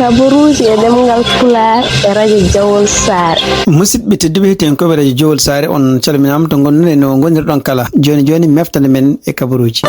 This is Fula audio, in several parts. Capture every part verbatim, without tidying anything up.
Kabaruuji e ɗemngal Pulaar e radio Jawol Saare. Musidɓe tedduɓe, heɗiyankoɓe radio Jawol Saare, on calminaama to ngonɗon e no ngonirɗon kala. Jooni jooni, meftande men e kabaruuji.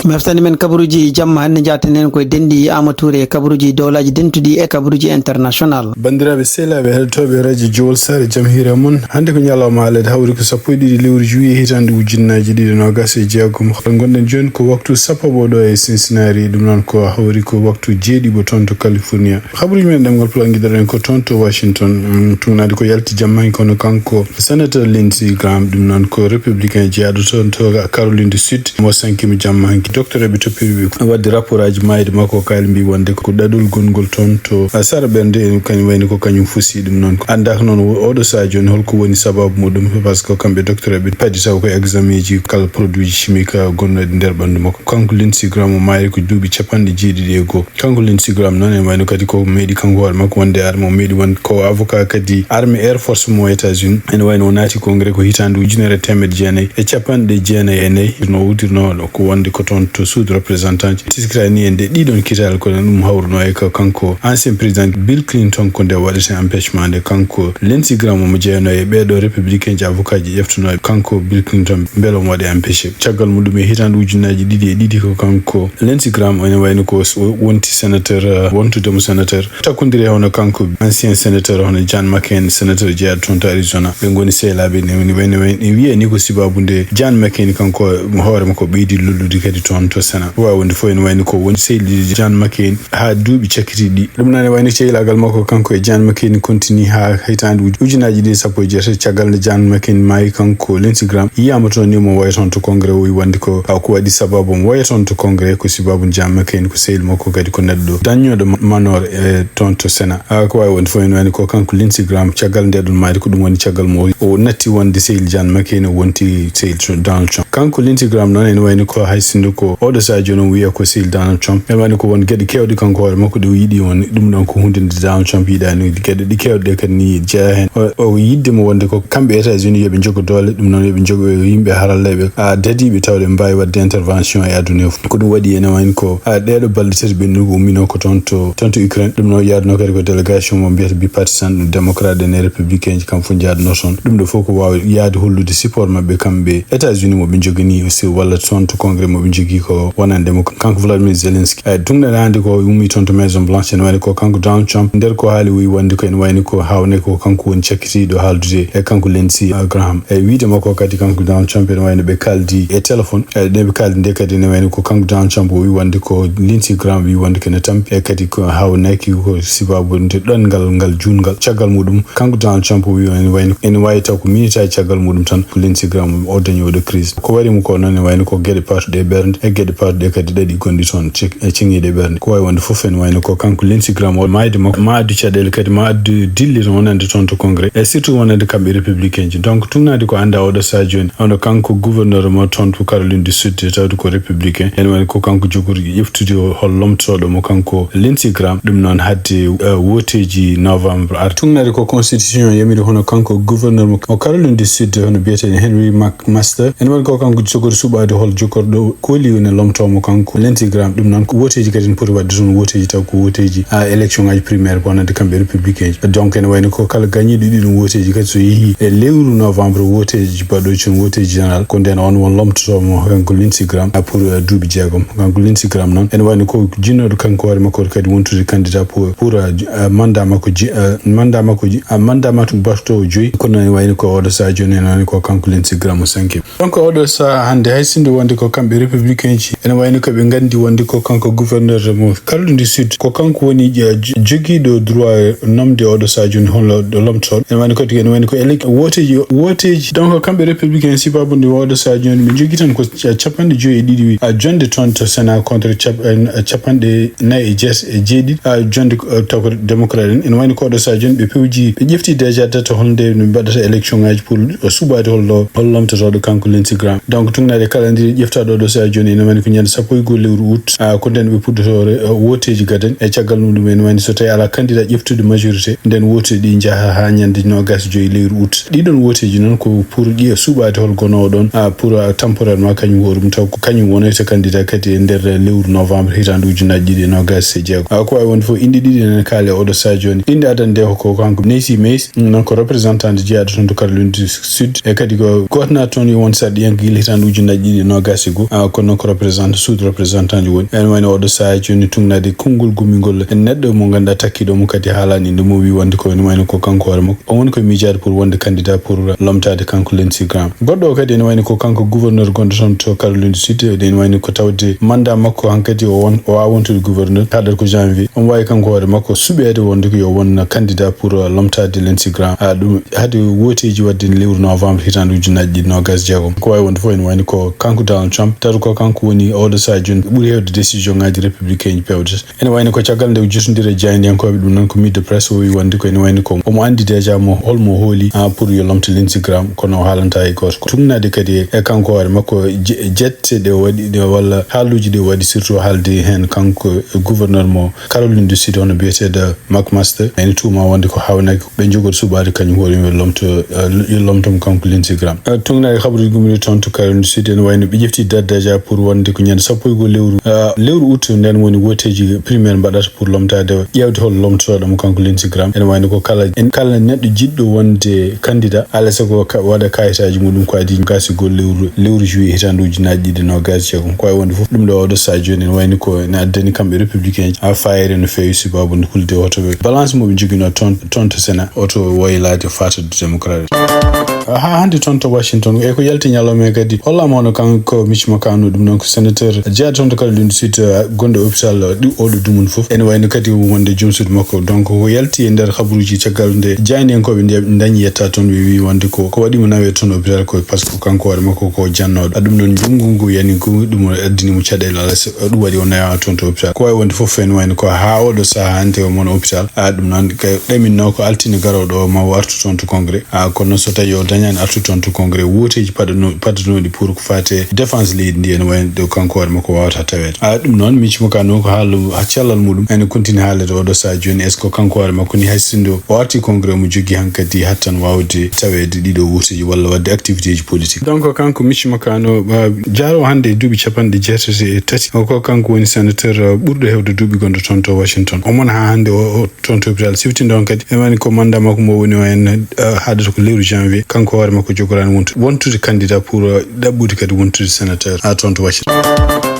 Meftande men kabaruuji jamma hannde, njaaten heen koye denɗi Amadou Touré e kabaruuji dowlaaji dentuɗi e kabaruuji international. Banndiraaɓe sehilaaɓe heɗotooɓe radio Jawol Saare, jam hiire mon. Hannde ko ñalawma alet, hawri ko sappo e ɗiɗi lewru juillet hitaande ujunnaaji ɗiɗi e noogaas e jeegom. Hoto ngonɗen jooni ko waktu sappo ɓo ɗo e Cincinnati, ɗum noon ko hawri ko waktu jeeɗiɗo toon to California. Habaruuji men ɗemngal Pulaar ngiɗoɗen ko toon to Washington. Mm, tugnaade ko yalti jamma heen kono kanko Senator Lindsey Graham, ɗum noon ko républicain jeyaaɗo toon to Caroline du Sud, mo sankima jamma heen. Docteur eɓe toppiri ɓe waɗde rapport aji maayde makko, kayla mbi wonde ko ɗaɗol gonngol toon to, a, sara ɓernde, en kañum wayni ko kañum fusi. Ɗum noon ko anndaaka noon o-, oɗo sahaa jooni holko woni sababu muɗum, parce que kamɓe docteur eɓe padi taw ko examen ji kala produit chimique, a, gonnoɗi nder ɓanndu makko. Kanko Lindsey Graham o maayri ko duuɓi capanɗe jeeɗiɗi e go'o. Kanko Lindsey Graham noon, en wayno kadi ko meeɗi kanko hoore makko wonde arme, o meeɗi wonde ko avocat kadi arme Air Force mo États-Unis. En wayno o naati Congrès ko hitaande ujunere e teemedde jeenayi e capanɗe jeenayi e nayi, no uddirno ko wonde ko toon to suudu représentant ji. Teskitaani en de ɗiɗon kitaale ko ɗum hawruno e ko kanko ancien président Bill Clinton ko nde waɗata empêchement nde. Kanko Lindsey Graham omo jeyanoo e ɓeeɗo républicain ji avocat ji ƴeftunooɓe kanko Bill Clinton mbele omo waɗa empêché. Caggal muɗum e hitaande ujunnaaji ɗiɗi e ɗiɗi ko kanko Lindsey Graham, ene wayno ko s-, o wonti sénateur, eh, wontude mo sénateur. Takkondiri e hono kanko ancien sénateur hono John McCain, sénateur jeyaaɗo toon to Arizona. Ɓe ngoni sehilaaɓe ne, ne, ne, ne wiya ni ko sababu nde John McCain kanko hoore makko ɓeydi lollude kadi toon to Sénat. Ko waawi wonde fof ene wayno ko woni sehilde John McCain haa duuɓi cakkitiiɗi. Ɗum noon ene wayno sehilaagal makko kanko e John McCain continue haa hitaande uj-, ujunnaaji ɗiɗi e sappo e jeetati, caggal nde John McCain maayi, kanko Lindsey Graham yiyaama toon ni omo woya toon to Congrès, o wi wonde ko, a, ko waɗi sababu omo woya toon to Congrès ko sababu John McCain ko sehil makko kadi ko neɗɗo daññooɗo ma-, manoore, e, toon to Sénat. A, ko waawi wonde fof ene wayno ko kanko Lindsey Graham caggal nde ɗum maayde ko ɗum woni caggal mo o, o natti wonde sehil John McCain o wonti sehil Tr-, Donald Trump. Kanko Lindsey Graham noon ene wayno ko hay sinno ko oɗo sahaa jooni o wiya ko sehil Donald Trump. Ene wayno ko won geɗe keewɗe kanko hoore makko ɗe o yiɗi won ɗum ɗon ko huunde nde Donald Trump yiɗaani. Geɗe ɗe keewɗe ɗe kadi ni jeyaa heen. O, o yiɗde mo wonde ko kamɓe États-Unis yo ɓe njogo doole, ɗum noon yo ɓe njogo yimɓe haralleeɓe, a, dadiiɓe tawde ɓe mbaawi waɗde intervention e aduna o fof. Ko ɗum waɗi ene wayno ko, a, ɗeeɗo balɗe tati ɓennugo umminoo ko toon to, toon to Ukraine. Ɗum noon yaadunoo kadi ko délégation mo mbiyata bipartisan, ɗum démocrate en e républicain ji, kam fof njaadunoo toon. Ɗum ɗo fof ko waawi yaade hollude support maɓɓe kamɓe États-Unis mo ɓe njoganii aussi walla toon to Congrès mo ɓe njogii ko wonande mo. Kanko Vladimir Zelensky, e, tugnaade hannde ko ummii toon to Maison Blanche, ene wayno ko kanko Donald Trump, nder ko haali o wi wonde ko ene wayno ko haawnde ko kanko woni cakkitiiɗo haaldude e kanko Lindsey, a, Graham. E wiide makko kadi kanko Donald Trump ene wayno ɓe kaaldi e téléphone. E nde ɓe kaaldi nde kadi ene wayno ko kanko Donald Trump o wi wonde ko Lindsey Graham wi wonde ko ene tampi e kadi ko haawnaaki ko sababu nde ɗon ngal, ngal juutngal. Caggal muɗum kanko Donald Trump o wi ene wayno, ene waawi taw ko minitaaji caggal muɗum tan ko Lindsey Graham o dañi oɗo crise. Ko waɗi mo ko noon ene wayno ko geɗe paatuɗe e ɓernde e geɗe paatuɗe kadi ɗaɗi gonɗi toon ce-, e ceŋiiɗe ɓernde. Ko waawi wonde fof ene wayno ko kanko Lindsey Graham o maayde makko ma addu caɗeele kadi ma addu dillere wonande toon to Congrès e surtout wonande kamɓe républicain ji. Donc tugnaade ko annda oɗo sahaa jooni, hono kanko gouverneur mo toon to Caroline du Sud, tawde ko républicain, ene wayno ko kanko jogori ƴeftude o hol lomtotooɗo mo kanko Lindsey Graham. Ɗum noon hadde, eh, wooteeji novembre ar. Tugnaade ko constitution yamiri hono kanko gouverneur mo, mo Caroline du Sud, hono biyeteeɗo Henry McMaster. Ene wayno ko kanko jogori suɓaade hol jogorɗo kooli woni lomtoo mo kanko Lindsey Graham. Ɗum noon ko wooteeji kadi ene poti waɗde toon wooteeji taw ko wooteeji, a, élection ngaji primaire ko wonande kamɓe républicain ji. Donc ene wayno ko kala gañiiɗo ɗiɗon wooteeji kadi so yehi e lewru novembre wooteeji baɗɗooji toon wooteeji général ko nden on won lomtotoo mo kanko Lindsey Graham, a, pour, a, duuɓi jeegom. Kanko Lindsey Graham noon ene wayno ko jinnooɗo kanko hoore makko kadi wontude candidat pour, pour, a, a, mandat makko ji-, a, mandat makko ji-, a, mandat makko baɗtoowo joyi. Kono ene wayno ko oɗo sahaa jooni ene wayno ko kanko Lindsey Graham o sanki. Donc oɗo sahaa hannde hay sinno wonde ko kamɓe républicain ji, ene wayno ko ɓe nganndi wonde ko kanko gouverneur mo Caroline du Sud, ko kanko woni, eh, jo-, jogiiɗo droit nomde oɗo sahaa jooni hol lomtotooɗo. Ene wayno kadi, ene wayno ko élec-, wooteeji, wooteeji. Donc kamɓe républicain sababu nde oɗo sahaa jooni ɓe njogii tan ko ca-, capanɗe joyi e ɗiɗi, a, jonnde toon to Sénat contre cap-, eh, capanɗe nayi e jeet-, e jeeɗiɗi, a, jonnde, eh, taw ko démocrate en. Ene wayno ko oɗo sahaa jooni ɓe pewji, ɓe ƴefti déjà date hol nde ɓe mbaɗata élection ngaji pour, eh, suɓaade hol lo-, hol lomtotooɗo kanko Lindsey Graham. Donc tugnaade calendrier ƴeftaɗo oɗo sahaa jooni ene wayno ko ñande sappo e go'o lewru août, a, ko nden ɓe puɗɗotoo re-, eh, wooteeji gaden. E caggal mum ɗum ene wayno so tawi alaa candidat ƴeftude majorité, nden wooteeji ɗi njaha haa ñande noogaas e joyi lewru août. Ɗiɗon wooteeji noon ko pour ɗi e suɓaade hol gonoowo ɗoon, a, pour, a, temporairement kañum hoore mum taw ko kañum wonoyta candidat kadi e nder lewru novembre hitaande ujunnaaji ɗiɗi e noogaas e jeego. A, ko waawi Ɗum fof inɗe ɗiɗi ene kaali e oɗo sahaa jooni. Inɗe adannde ko kanko Nancy Mace, non ko représentant jeyaaɗo toon to Caroline du Sud. E kadi ko gooto naata toon yo won sarɗiyanke gila hitaande ujunnaji ɗiɗi e noogas e goo. Ah, kono noon ko représentant, sous-représentant ji woni. Ene wayno oɗo sahaa jooni tugnaade konngol gummingol e neɗɗo mo ngannduɗaa takkiiɗo mo kadi haalaani innde mum, wi wonde ko ene wayno ko kanko hoore makko. O woni koye miijaade pour wonde candidat pour lomtaade kanko Lindsey Graham. Goɗɗo o kadi ene wayno ko kanko gouverneur gonɗo toon to Caroline du Sud. Ene wayno ko tawde mandat makko hankadi o won, o waawa wontude gouverneur haaɗata ko janvier. Omo waawi kanko hoore makko suɓeede wonde ko yo won candidat pour, uh, lomtaade Lindsey Graham. Ah, ɗum hade wooteeji waɗde e lewru novembre hitaande ujunnaji ɗiɗi noogas e jeegom. Ko waawi wonde fof ene wayno ko kanko Donald Trump, tawi ko kanko woni oɗo sahaa jooni ɓuri heewde décision ngaji républicain ji pewde. Ene wayno ko caggal nde o jotondiri e jaayndiyankooɓe, ɗum noon ko Meet the Press, o wi wonde ko ene wayno ko omo anndi déjà mo holmo o hooli, ah, pour yo lomto Lindsey Graham, kono o haalanta hay gooto. Ko tugnaade kadi e kanko hoore makko je-, jette ɗe o waɗi ɗe walla haaluuji ɗi o waɗi, surtout haalde heen kanko e gouverneur mo Caroline du Sud, hono biyeteeɗo McMaster, ene tuuma wonde ko haawnaki ɓe njogori suɓaade kañum hoore mum lomto, eh, lomto mo kanko Lindsey Graham. Eh, tugnaade habaruuji gummiiɗo toon to Caroline du Sud, ene wayno ɓe ƴefti date déjà pour wonde ko ñande sappo e goo lewru, eh, lewru août, nden woni wooteeji primaire mbaɗata pour lomtaade, ƴeewde hol lomtotooɗo mo kanko Lindsey Graham. Ene wayno ko kala, en, kala neɗɗo jiɗɗo wonde candidat, alaa e sago ka-, waɗa kayitaaji muɗum ko adii noogas e goo lewru, lewru juillet hitaande ujunnaji ɗiɗi noogas e jeegom. Ko waawi wonde fof ɗum ɗo oɗo sahaa jooni ene wayno ko ene addani kamɓe républicain ji a fayre no feewi, sababu nde hulde hoto ɓe balance mo ɓe njoginoo toon, toon to Sénat, oto waylaade faata démocrate. Haa hannde toon to Washington, e ko yalti ñalawma e kadi, hollaama hono kanko Mitch McConnell, ɗum noon ko sénateur jeyaaɗo toon to Caroline du Sud, eh, gonɗo hôpital, eh, ɗi-, oɗo dumunna fof. Ene wayno kadi wonde joom suudu makko. Donc, ko yalti e nder habaruuji caggal nde jaayndiyankooɓe nde ndañi yetta toon, ɓe wi wonde ko, ko waɗi mo nawee toon hôpital ko parce que kanko hoore makko ko jannooɗo. Ah, ɗum noon, njunngu ngu yani ngu, ɗum o addani mo caɗeele, alaa so, ɗum waɗi o nawaama toon to hôpital. Ko waawi wonde fof ene wayno ko haa oɗo sahaa hannde o mon hôpital. Ah, ɗum noon, ko ɗaminno ko altine garooɗo o ma o artu toon to Congrès. Ah, kono so tawi o dañaani artu toon to Congrès, wooteeji paɗano-, paɗanooɗi pour ko faati e défense leydi ndi ene wayno ɗo kanko hoore makko waawata taweede. Ah, ɗum noon, Mitch McConnell ko haalu, ha cellal muɗum ene continue haalde oɗo sahaa jooni. Est-ce que kanko hoore makko ni hay sinno o arti Congrès mo jogii hankadi hattan waawde taweede ɗiɗo wooteeji walla waɗde activité ji politique? Donc, kanko Mitch McConnell, ah, jaaro hannde e duuɓi capanɗe jeetati e tati. O ko kanko woni sénateur, ah, ɓurɗo heewde duuɓi gonɗo toon to Washington. O mon ha hannde o, o toon to hôpital. Siftinde on kadi, ene wayno ko mandat makko mo woni o en, eh, haɗata ko lewru janvier. Kanko hoore makko jogoraani wontu-, wontude candidat pour, eh, ɗaɓɓude kadi wontude sénateur ha toon to Washington.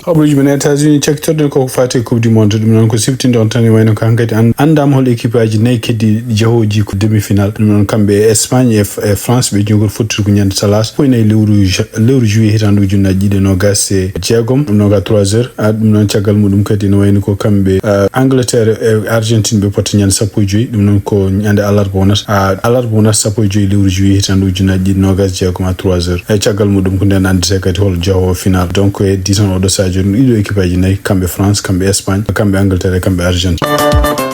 Habaruuji men États-Unis, cakkitorɗen koko faati e Coupe du Monde. Ɗum noon ko siftinde on tan, ene wayno ko hankadi an-, anndaama hol équipe aji nayi keddi jahooji ko demi-finale. Ɗum noon kamɓe e Espagne e F-, e France ɓe jogori fottude ko ñande talaata, ko e nayi lewru ja-, lewru juillet hitaande ujunnaji ɗiɗi e noogas e jeegom, ɗum noon ka trois heures. Ah, ɗum noon caggal muɗum kadi ene wayno ko kamɓe, ah, Angleterre e Argentine ɓe potta ñande sappo e joyi, ɗum noon ko ñande alarba wonata. Ah, alarba wonata sappo e joyi lewru juillet hitaande ujunnaji ɗiɗi noogas e jeegom à trois heures. E caggal muɗum ko nden anndete kadi hol jahoowo final. Donc, e heddi tan oɗo sahaa jooni ɗiɗo équipe aji nayi, kamɓe France, kamɓe Espagne, kamɓe Angleterre e kamɓe Argentine.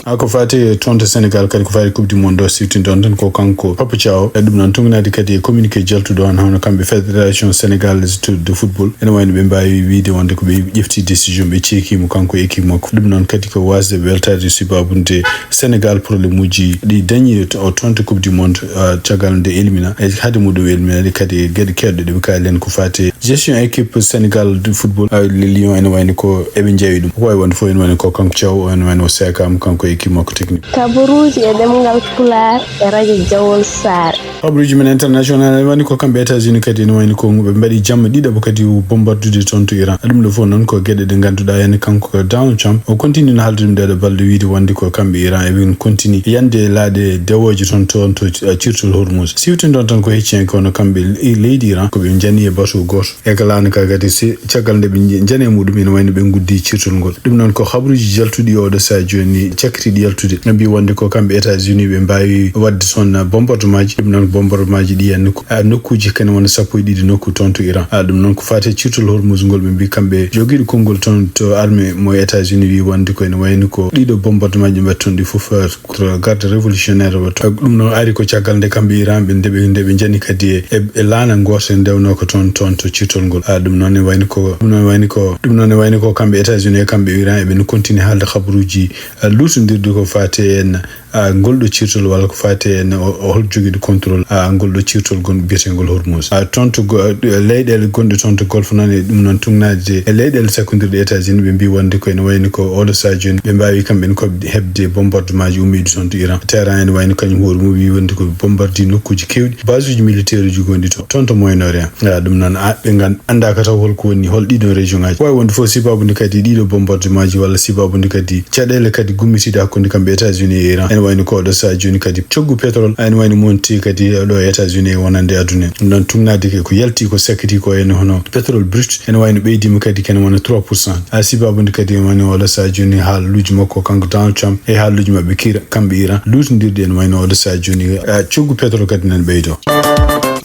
Ha ko faati e toon to Sénégal kadi ko faati Coupe du Monde o siftinde on tan ko kanko Papa Thiaw. E ɗum noon tugnaade kadi e communiqué jaltuɗo on hono kamɓe Fédération Sénégalaise de Football. Ene wayno ɓe mbaawi wiide wonde ko ɓe ƴefti décision, ɓe ceeki mo kanko e équipe makko. Ɗum noon kadi ko waasde weltaade sibaabu nde Sénégal problème uji ɗi dañi to, o toon to Coupe du Monde, ah, caggal nde élimina. E haade muɗum éliminaade kadi e geɗe keewɗe ɗe ɓe kaali en ko faati e gestion équipe Sénégal de football, ah, les Lions ene wayno ko eɓe njawi ɗum. Ko wawi wonde fof ene wayno ko kanko Thiaw, ene wayno o seekaama kanko e équipe makko technique. Kabaruuji e ɗemngal Pulaar e radio Jawol Saare. Habaruuji men international, ene wayno ko kamɓe États-Unis kadi ene wayno ko ɓe mbaɗi jamma ɗiɗaɓo kadi bombardude toon to Iran. Ɗum ɗo fof noon ko geɗe ɗe ngannduɗaa, ene kanko ko Donald Trump, o continue no haalde ɗum ɗeɗo balɗe, wiide wonde ko kamɓe Iran eɓe continue yande laaɗe dewooje toon, toon to, eh, cirtol Hormuz. Siftinde on tan ko hecciyanke kono kamɓe le-, leydi Iran ko ɓe njani e bateau gooto. E ka laana ka kadi si caggal nde ɓe nje-, njani e muɗum ene wayno ɓe nguddi cirtol ngol. Ɗum noon ko habaruuji jaltuɗi oɗo sahaa jooni cakkitiiɗi yaltude. Ɓe mbi wonde ko kamɓe États-Unis ɓe mbaawi waɗde toon bombardement ji. Ɗum noon ko bombardement ji ɗi e nokku, ah, nokkuuji kene wona sappo e ɗiɗi nokku toon to Iran. Ah, ɗum noon ko faati e cirtol Hormuz ngol ɓe mbi kamɓe jogiiɗo konngol toon to armée mo États-Unis wi wonde ko ene wayno ko ɗiɗo bombardement ji ɓe mbaɗi toon ɗi fof, ah, ko garde révolutionnaire waɗi. Ɗum noon ari ko caggal nde kamɓe Iran ɓe nde ɓe, nde ɓe njani kadi e, e, e laana gooto ndewno ko toon, toon to cirtol ngol. Ah, ɗum noon ne wayno ko, ɗum noon wayno ko, ɗum noon ne wayno ko kamɓe États-Unis e kamɓe Iran eɓe no continue haalde habaruuji, ah, luuttuɗi Irde ko faati en, ah, ngol ɗo cirtol walla ko faati en o, o hol jogiiɗo contrôle, ah, ngol ɗo cirtol gon biyeteengol Hormuz. Ah, toon to go-, leyɗeele gonɗe toon to Golfe noon e ɗum noon tugnaade e leyɗeele sakkondirɗe États-Unis, ɓe mbii wonde ko ene wayno ko oɗo sahaa jooni ɓe mbaawi kamɓe en koɓde heɓde bombardement ji ummiiɗi toon to Iran. Tehran ene wayno kañum hoore mum wii wonde ko bombardi nokkuuji keewɗi, base uji militaire uji gonɗi toon, toon to Moyen-Orient. Ah, ɗum noon, ah, ɓe ngan-, anndaaka taw holko woni, hol ɗiɗon région ngaji. Waawi wonde fof sibabude kadi ɗiɗo bombardement ji walla sibabude kadi caɗeele kadi gummitiiɗe hakkunde kamɓe États-Unis e Iran. Ene wayno ko oɗo sahaa jooni kadi coggu pétrole, ene wayno monti kadi ɗo e États-Unis e wonande aduna en. Ɗum noon tugnaade ke ko yalti ko sakkiti ko ene hono pétrole brut, ene wayno ɓeydiima kadi kene wona trois pour cent. A sibabude kadi ene wayno oɗo sahaa jooni haaluuji makko kanko Donald Trump e haaluuji maɓɓe kira kamɓe Iran luutondirɗi ene wayno oɗo sahaa jooni, a, coggu pétrole kadi nan ɓeydo.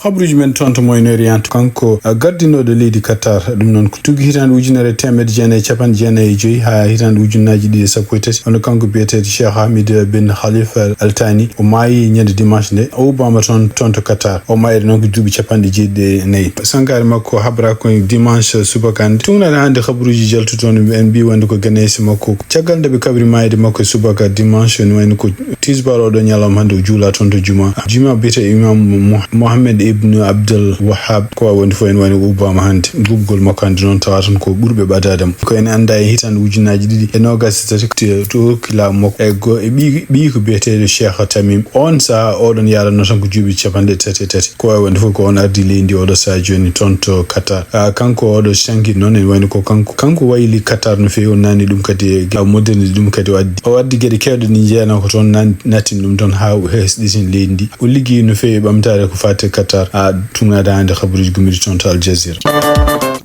Habruuji men toon to Moyen-Orient, kanko, a, gardinooɗo leydi Qatar, ɗum noon ko tuggi hitaande ujunere e teemedde jeenayi e capanɗe jeenayi e joyi haa hitaande ujunnaaji ɗiɗi e sappo e tati, hono kanko biyeteeɗo Cheikh Hamid bin Khalifa Al Thani, o maayi ñande dimanche nde, o ubbaama toon, toon to Qatar. O maayri noon ko duuɓi capanɗe jeeɗiɗi e nayi. Sankaare makko habra ko dimanche subaka hannde. Tugnaade hannde habruuji jaltuɗi toon, en mbii wonde ko ganeyse makko. Caggal nde ɓe kabri maayde makko e subaka dimanche, no wayno ko Tisbaar oɗo ñalawma hannde o juula toon to juma. Juma biyetee Imam Mo-, Mohammed ibn Abdul Wahhab. Ko waawi wonde fof ene wayno o ubbaama hannde. Gubgol makko hannde noon tawa tan ko ɓurɓe ɓadaade mo. Ko en anndaa e hitaande ujunnaaji ɗiɗi e noogaas e tati to, to rokki laamu makko. E go-, e ɓiy, ɓiy ko biyeteeɗo Cheikh Tamim. Oon sahaa oɗon yaranno tan ko duuɓi capanɗe tati e tati. Ko waawi wonde fof ko oon ardi leydi ndi oɗo sahaa jooni toon to Qatar. Ah, kanko oɗo canki noon ene wayno ko kanko, kanko wayli Qatar no feewi, o naatni ɗum kadi e ge-, o moderniser ɗum kadi o addi. O addi geɗe keewɗe ɗe njeyanoo ko toon, naan-, naatini ɗum toon haa o hesɗitini leydi ndi. O liggeyi no feewi e ɓamtaare ko faati e Qatar, a tugnaade hannde habaruuji gummiiɗi toon to Al Jazeera.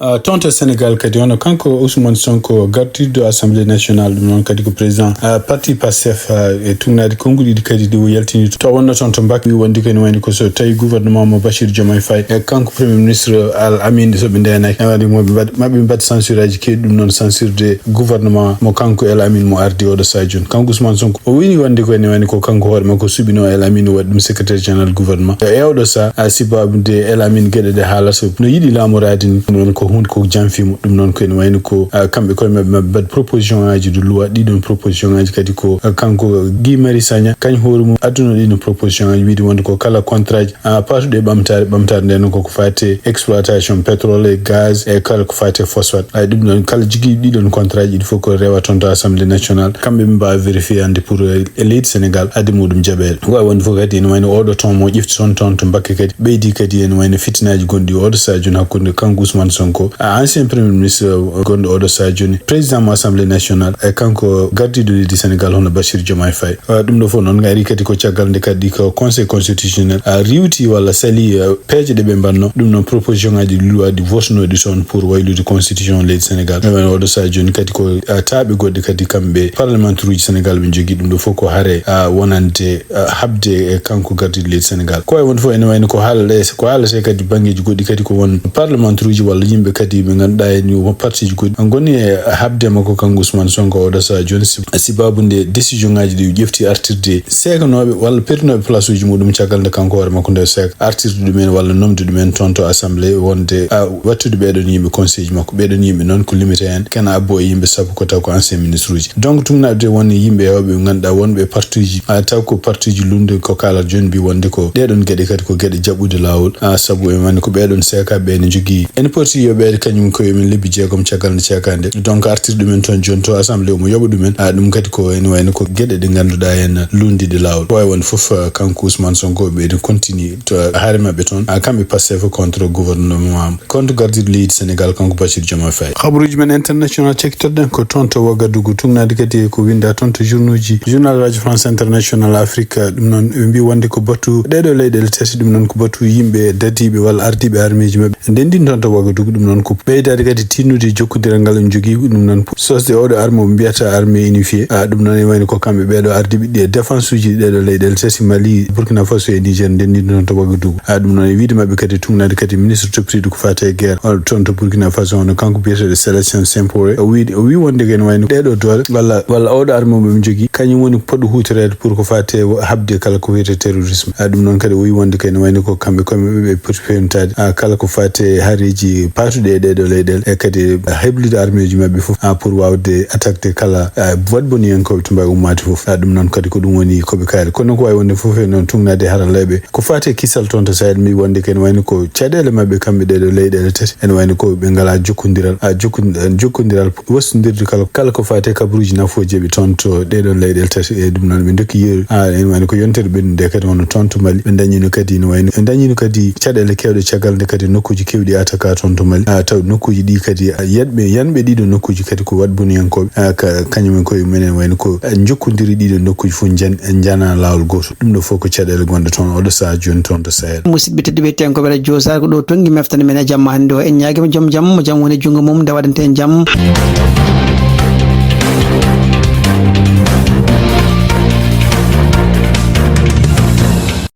Ah, toon to Sénégal kadi, hono kanko Ousmane Sonko, gardiiɗo Assemblée nationale, ɗum noon kadi ko président, ah, parti Pastef, ah, e tugnaade konnguɗi ɗi kadi ɗi o yaltini to. Taw wonno toon to Mbacké, wi wonde ko ene wayno ko so tawi gouvernement mo Bachir Diomaye Faye, e kanko Premier ministre Al Amin, so ɓe ndeenaaki, ene waɗi mo ɓe mbaɗ-, ma ɓe mbaɗ censure aji keewɗi, ɗum noon censurde gouvernement mo kanko El Amin mo ardi oɗo sahaa jooni. Kanko Ousmane Sonko, o wini wonde ko ene wayno ko kanko hoore makko suɓino El Amin, o waɗi ɗum secrétaire général gouvernement. E oɗo sahaa, a, sibabude El Amin geɗe ɗe haalata no yiɗi laamoraade ni, ɗum noon ko huunde ko janfi mo. Ɗum noon ko ene wayno ko, a, kamɓe koye maɓɓe maɓɓe mbaɗ proposition aji de loi, ɗiɗon proposition aji kadi ko, a, kanko Guy Marius Sagna, kañ hoore mum adduno ɗiɗon proposition aji, wiide wonde ko kala contrat ji, a, patuɗo e ɓamtaare, ɓamtaare nde noon koko faati e exploitation pétrole e gaz e kala ko faati e phosphate. Ay, ɗum ɗon kala jogii ɗiɗon contrat ji ɗi fof ko rewa toon to Assemblée nationale. Kamɓe ɓe mbaawa vérifier hannde pour, eh, e leydi Sénégal addi muɗum jaɓeele. Waawi wonde fof kadi ene wayno oɗo ton mo ƴefti toon, toon to Mbakke kadi ɓeydi kadi ene wayno fitinaaji gonɗi oɗo sahaa jooni hakkunde kanko Ousmane Sonko, a, ancien premier ministre, eh, gonɗo oɗo sahaa jooni président mo Assemblée nationale, e kanko gardiiɗo leydi Sénégal hono Bachir Diomaye Faye. Ah, ɗum ɗo fof noon ari kadi ko caggal nde kadi ko Conseil constitutionnel, ah, riiwti walla sali, ah, peeje ɗe ɓe mbaɗno. Ɗum noon proposition ngaji loi ɗi votunooɗi toon pour waylude constitution leydi Sénégal. Ene wayno oɗo sahaa jooni kadi ko, ah, taaɓe goɗɗe kadi kamɓe parlementaire uji Sénégal ɓe njogii. Ɗum ɗo fof ko hare, ah, wonande, ah, haɓde e kanko gardiiɗo leydi Sénégal. Ko wayi wonde fof ene wayno ko haalate, ko haalate kadi banngeeji goɗɗi kadi ko won parlementaire uji walla yimɓe kadi ɓe ngannduɗaa en yo partiji goɗɗi ngoni e haɓde makko kanko Ousmane Sonko oɗo sahaa jooni. Si-, sibabu nde décision ngaji ɗi ƴefti artirde seekanooɓe walla peetinooɓe place uji muɗum caggal nde kanko hoore makko nde seeka artirde ɗumen walla nomde ɗumen toon to assemblée wonde, a, wattude ɓeɗon yimɓe conseil ji makko. Ɓeɗon yimɓe noon ko limité en, kena abbo e yimɓe sappo ko taw ko ancien ministre uji. Donc tugnaade won yimɓe hewɓe ngannduɗaa wonɓe parti uji, a, taw ko parti uji lunde ko kaalata jooni mbi wonde ko ɗeɗon geɗe kadi ko geɗe jaɓɓude laawol, a, sabu en wani ko ɓeɗon seeka ɓe ne jogii. En poti yo ɓeɗe kañum ko emin lebbi jeegom caggal nde ceekaande. Donc artirde ɗumen toon jooni to assemblée omo yoɓa ɗumen. A, ɗum kadi ko ene wayno ko geɗe ɗe ngannduɗaa en lundiɗe laawol. Ko wawi wonde fof, a, kanko Ousmane Sonko ɓe ne continue to hare maɓɓe toon. A, kamɓe Pastef contre gouvernement, contre gardiiɗo leydi Sénégal kanko Bassirou Diomaye Faye. Habaruuji men international cektirɗen ko toon to Ouagadougou, tugnaade kadi e ko winda toon to journuji, journal Radio France International Afrique. Ɗum noon ɓe mbi wonde ko batu ɗeɗo leyɗele tati, ɗum noon ko batu yimɓe dadiiɓe walla ardiiɓe armeeji maɓɓe. Ndenndin toon to Ouagadougou, ɗum noon ko ɓeydaade kadi tinnude jokkodiral ngal en njogii, ɗum noon sosde oɗo arme o mbiyata armée unifiée. A, ɗum noon e wayno ko kamɓe ɓeɗo ardiiɓe ɗi e défense uji ɗeɗo leyɗele tati, Mali, Burkina Faso e Niger, ndenndin toon to Ouagadougou. A, ɗum noon e wiide maɓɓe kadi tugnaade kadi ministre toppitiiɗo ko faati e guerre, o, toon to Burkina Faso, hono kanko biyeteeɗo Célestin Sempore, o wi, o wi wonde ko ene wayno ɗeɗo doole walla, walla oɗo arme mo ɓe njogii, kañum woni poɗɗo huutoreede pour ko faati e haɓde kala ko wiyetee terrorisme. A, ɗum noon kadi o wi wonde ko ene wayno ko kamɓe koye maɓɓe ɓe poti fewnitaade, a, kala ko faati e hareeji Tude e ɗeɗo leyɗel e kadi heblude armeeji maɓɓe fof, ah, pour wawde attaquede kala, ah, waɗboniyankooɓe to mbawi ummaade fof. Ah, ɗum noon kadi ko ɗum woni ko ɓe kaali. Kono ko wawi wonde fof e noon tugnaade haralleeɓe ko faati e kisal toon to Sahel, mbi wonde ko ene wayno ko caɗeele maɓɓe kamɓe ɗeɗo leyɗele tati, ene wayno ko ɓe ngala jokkondiral, ah, jokkon-, ah, jokkondiral wastondirde kala, kala ko faati e kabaruuji nafooji ɓe toon to ɗeɗo leyɗele tati. E ɗum noon ɓe ndokki yeru, ah, ene wayno ko yontere ɓennude kadi wonno toon to Mali. Ɓe dañino kadi, ene wayno ɓe dañino kadi caɗeele kewɗe caggal nde kadi nokkuuji kewɗi attaque toon to Mali. Ah, taw nokkuuji ɗi kadi, ah, yetɓe, yanɓe ɗiɗo nokkuuji kadi ko waɗboniyankooɓe, ah, ka, kañum en koye mumen ene wayno ko, ah, jokkondiri ɗiɗo nokkuuji fof jan-, jana laawol gooto. Ɗum ɗo fof ko caɗeele gonɗe toon oɗo sahaa jooni toon to Sahel. Musidɓe tedduɓe, tenkooɓe radio Sar, ko ɗo tonngi meftande men e jamma hannde o. En ñaagiima joom jam, mo jam woni junngo mum, nde waɗante en jam.